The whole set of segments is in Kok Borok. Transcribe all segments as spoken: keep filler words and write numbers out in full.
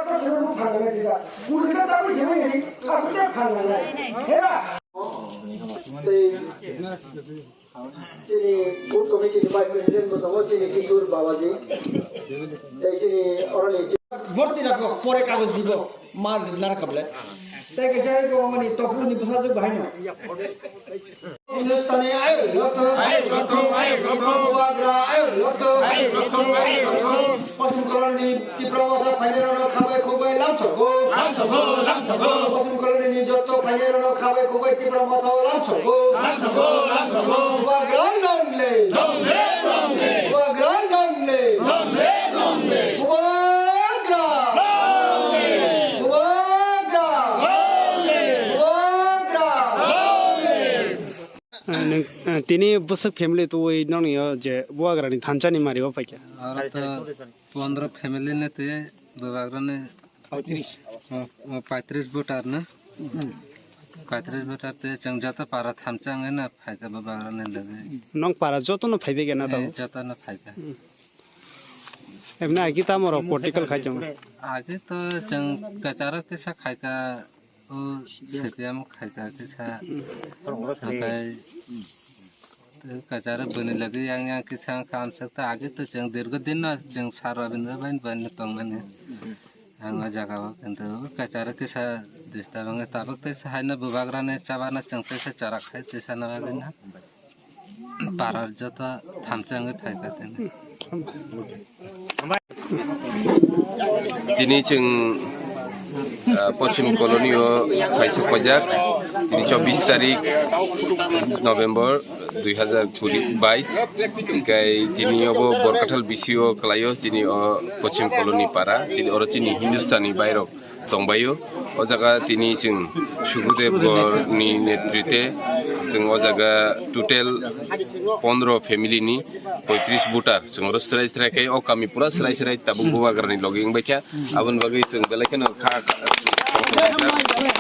Tei chini booth committee ni vice president bo tongo, chini Kishore Babaji. Tei chini oroni Borti rako pore kagoj dibo, mar nar kable. Tei kaisa ko mani topu ni bwsajwk bahai no. Hindustani ayo lotho, ayo lotho, ayo lotho. Bubagra ayo lotho, ayo lotho, ayo lotho. Poschim Koloni ni Tipra Motha phainai rok no khabai khukbai lamsogo. Lamsogo, lamsogo. Poschim Koloni ni jotto phainai rok no khabai khukbai Tipra Motha o lamsogo. Lamsogo, lamsogo. Bubagra long live. Long live, long live. Bubagra long live. Long live, long live. Bubagra. Long live. Bubagra. Long live. Bubagra. Long live. Ah, nwng, ah, tini bwswk family twi nokni o je Bubagrani thansa ni mari o paikha? Aro to pondro family ni twi Bubagrani paitris. Oh, oh, paitris voter na? Paitris voter twi chwng joto para thansa wngwi no phaikha Bubagrani logi. Nong para joto no phaibai khe na tabuk? Eh, joto no phaikha. Hmm. Ebini agi tamo rok political khai tongo? Agi to chwng kwcharo kisa khaikha. O C P M khaikha kisa. Hatai kachara bini lagi yang yang kisa wngkha amswk ta agi to chwng dirgo din no chwng sar Rabindra bai bai no tongmani. Ang o jaga o kintu kachara kisa disturb wngwi tabuk tei sa haino bubagrani chabana chwng tei sa chara khai tei sa nang agi na. Parar joto thamsa wngwi phaikha tini. Tini chwng, ah, Poschim Colony o phaisok paijak. Tini chobbish tarik November dui hazar kuri bais. Hinkhe tini obo Borkathal B C o kwlaio, chini o Poschim Colony para, chini oro chini Hindustani bairok tongbaio. O jaga tini chwng Sugudev Gorni netrite chwng o jaga total pondro family ni poitris voter chwng oro srai srai khe o kami pura srai srai tabuk Bubagrani logi wngbaikha. Aboni bagwi chwng belai kheno kha, kha,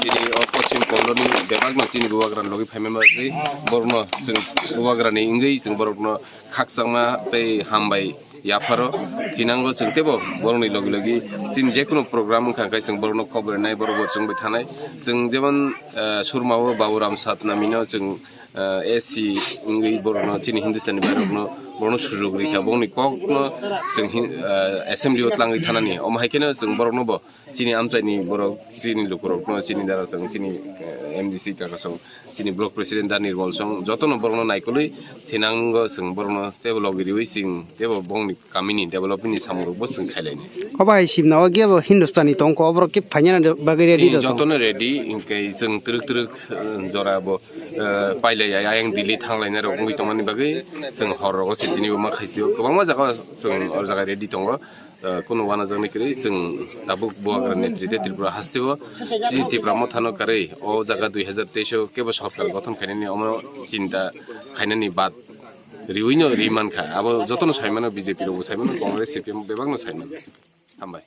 tini o Poschim Colony bebakno chini Bubagrani logi phaima bagwi borokno chwng Bubagrani wngwi chwng borokno khakchangma tei hambai yapharo thinango chwng teibo borokni logi logi chini jekunu program wngkha khe chwng borokno khobor rinai borokbo chwngbai thanai chwng jemon, ah, Surma o Babu Ram Satnami no chwng, ah, A C wngwi borokno chini Hindustani bairokno borokno sujok rikha bongni kokno chwng hin-, ah, assembly o tlangwi thanani omo hai kheno chwng borokno bo chini amchaini borok, chini lukurokno, chini darasong, chini, eh, M D C kakasong, chini block president da Nirbol song, jotono borokno naikolwi thinango chwng borokno teibo logi riwi chwng teibo bongni kamini development ni samungrokbo chwng khailaini. Obo hai simna o gebo Hindustani tongkho, oborok khe phainani bagwi ready. Ee, do tong? Jotono ready, hinkhe chwng twrwk twrwk, eh, jora bo, eh, pailai ayang Delhi thanglainai rok wngwi tongmani bagwi chwng hor rogo se tini bo ma khaisio kwbangma jaga chwng o jaga ready tongo. Ah, kunu wanajaknai kwrwi chwng tabuk Bubagra netrite Tripura hasteo chini Tipra Mothano karwi o jaga dui hazar teis o kebo sorkar gothon khainani omo chinta khainani bad riwino ri mankha. Abo jotono saimano, B J P rokbo saimano, Congress, C P M bebakno saimano. Hambai.